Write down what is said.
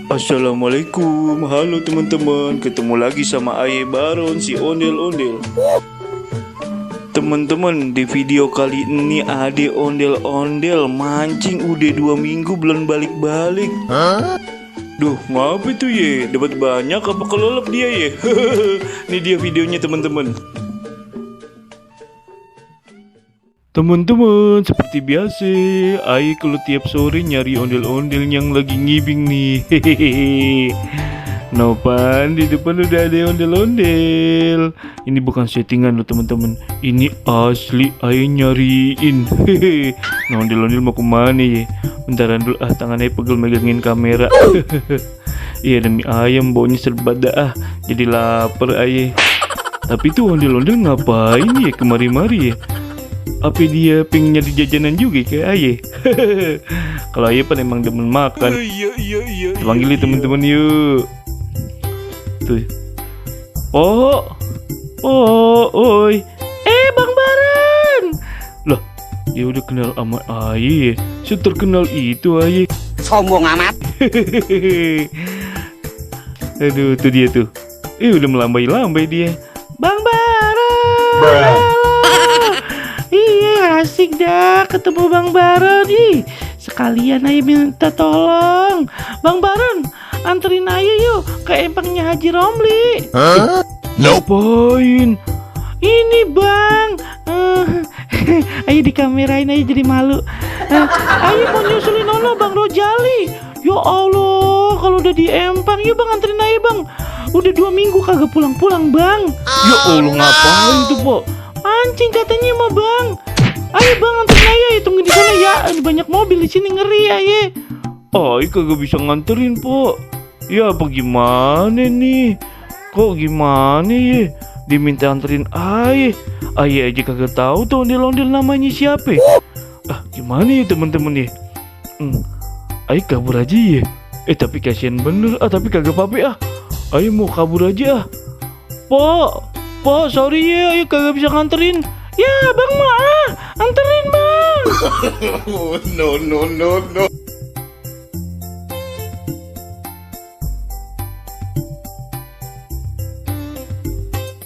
Assalamualaikum, halo teman-teman. Ketemu lagi sama Aye Baron si ondel-ondel. Teman-teman, di video kali ini Ade ondel-ondel mancing udah 2 minggu belum balik-balik. Duh, ngapa itu ye? Dapat banyak apa kelelep dia ye? Ini dia videonya teman-teman. Teman-teman, seperti biasa, Aye kalau tiap sore nyari ondel-ondel yang lagi ngibing nih. Hehehe. Nopan, di depan udah ada ondel-ondel. Ini bukan settingan loh teman-teman. Ini asli Aye nyariin. Hehehe. Nah, ondel-ondel mau kemana ya? Bentaran dulu tangan Aye pegel megangin kamera. Iya demi ayam baunya serba dah. Jadi lapar Aye. Tapi tuh ondel-ondel ngapain ya kemari-mari ya? Apa dia pengen nyari jajanan juga kayak Aye? Kalau Aye kan emang demen makan. Iya. Panggil teman-teman yuk. Tuh. Oi. Bang Baran. Lah, dia udah kenal sama Aye. Seterkenal itu Aye. Sombong amat. Aduh, tuh dia tuh. Udah melambai-lambai dia. Bang Baran. Iya, asik dah ketemu Bang Baron. Sekalian Aye minta tolong. Bang Baron, anterin Aye yuk ke empangnya Haji Romli. Ngapain? Ini Bang. Aye dikamerain Aye jadi malu. Aye mau nyusulin ono Bang Rojali. Ya Allah, kalau udah di empang, yuk Bang anterin Aye Bang. Udah 2 minggu kagak pulang-pulang Bang. Ya Allah, ngapain tuh Pok? Mancing katanya mah Bang. Ayo Bang anterin Aye, tunggu di sana ya. Ada banyak mobil di sini ngeri Aye. Aye kagak bisa nganterin Pok. Ya apa gimana nih? Kok gimana ya? Diminta anterin Aye. Aye aja kagak tahu tuh ondel-ondel namanya siapa. Gimana ya teman-teman ya? Aye kabur aja ya. Tapi kasihan bener. Tapi kagak apa-apa. Aye mau kabur aja. Pak, sorry ya, Aye kagak bisa nganterin. Ya, Bang mah, anterin Bang. No.